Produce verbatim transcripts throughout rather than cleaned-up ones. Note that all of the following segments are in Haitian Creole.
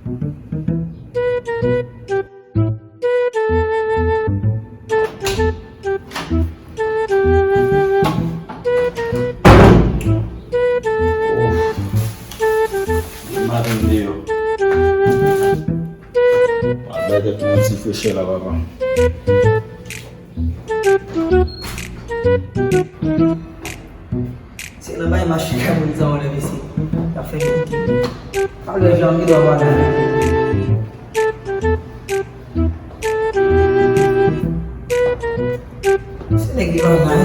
Maten deyò. Mwen bay tèt mwen yon ti frechè la, papa. Se nan bay mache ka moun sa w lè mesye. Ka fè yon ti. Pa lè jan mi dwa wala. Se nèg li pa la.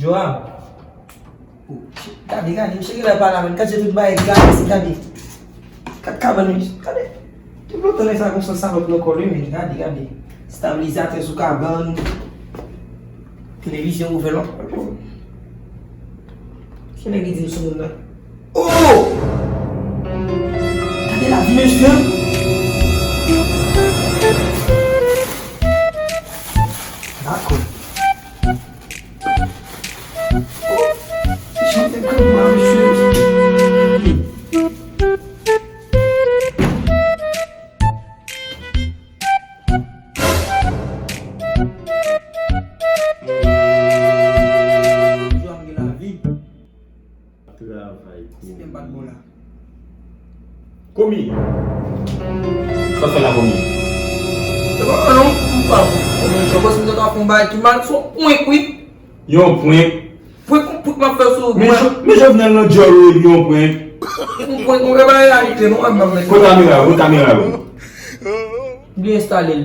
Joab. Oh, gade, gade, misye genlè pa la menm. Gade tout bagay gate, gade. Gade kabann misye, gade. Tout lontan nèg sa gon sans salòp nan kò l wi, men gade, gade. Stabilizatè sou kabann. Televizyon ouvè lòt. Ki nèg ki di m sou moun nan? Oh! Gade lavi mesye. Dakò. Oh! Chante granma mesye. Joab gen lavi. Travay. Sistèm pa t bon la. Komi. Sa fè la komi. Se pa non, m pa. Komi, je pense que ta fè yon bagay ki mal, se yon prank wi. Yon prank. Prank, prank m ap fè sou ou. Men Jo- men Jovenel nan djòl ou epi yon prank. Yon prank, yon bagay la rete non, m ap met. Kote kamera yo, kote kamera yo? M bliye enstale l.